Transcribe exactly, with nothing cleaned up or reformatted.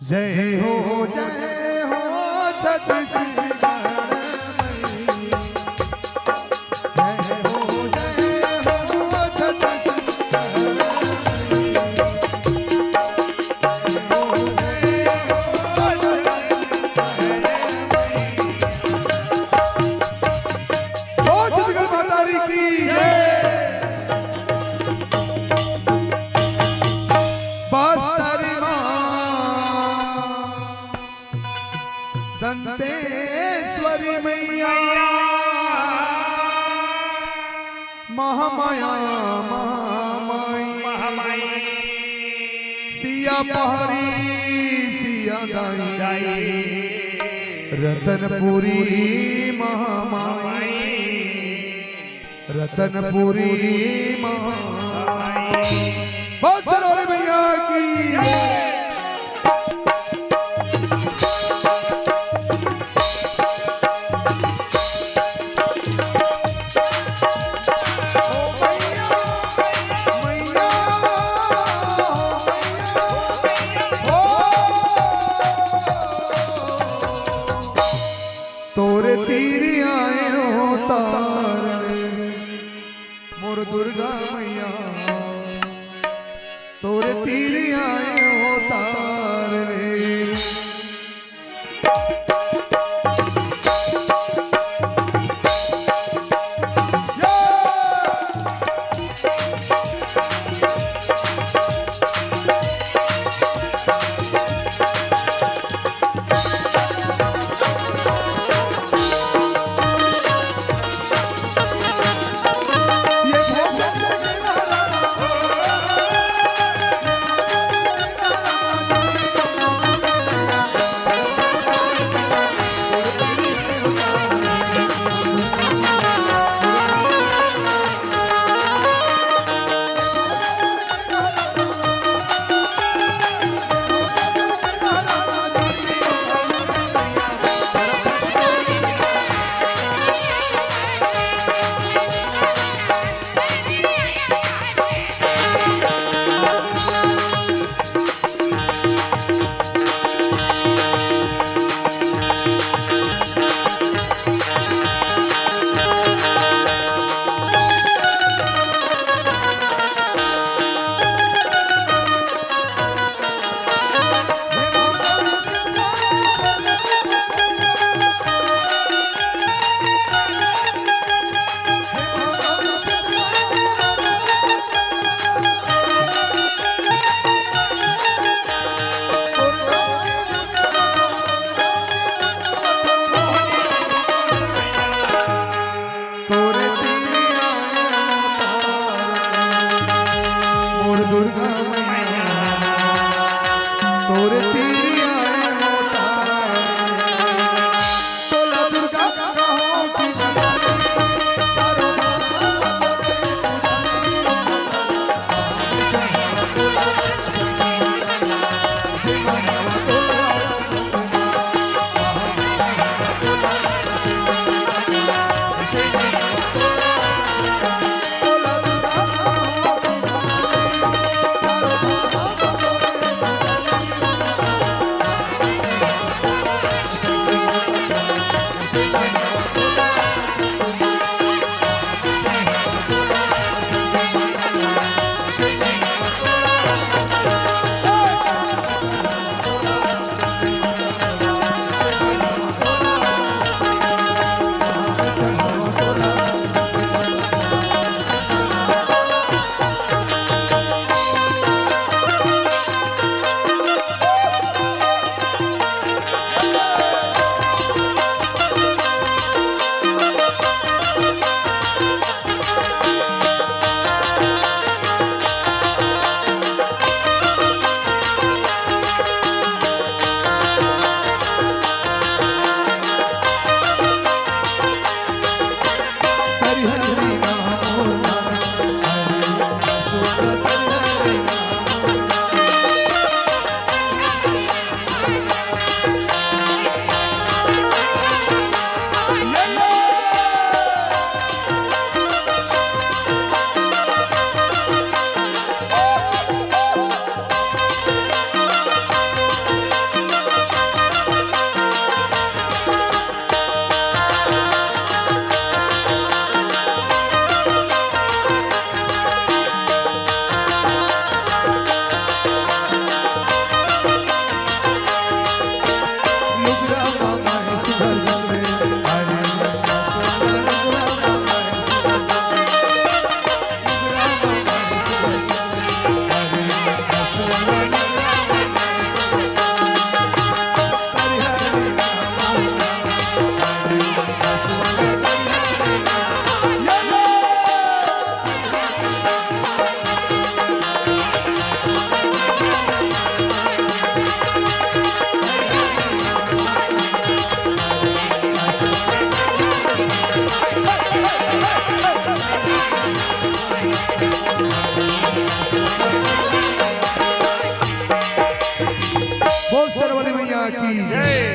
जय हो, जय हो छत्तीसगढ़ मैया। जय हो, जय हो छत्तीसगढ़ मैया। जय हो, जय हो छत्तीसगढ़ मैया। ओ छत्तीसगढ़ महतारी की जय। बस्तर माँ दंतेश्वरी मैया, महामाया महामाई, सिया पहाड़ी सिया दाई, रतनपुरी महामाई, रतनपुरी माँ। बहुत सारे भैया की। तोरे तीर आए हो तारे, मोर दुर्गा मैया, तोरे तीर आए हो तारे। तोरे तीर आए हो तारे, मोर दुर्गा मैया, तोरे तीर आए हो तारे। तोला दुर्गा कहो कि की जय।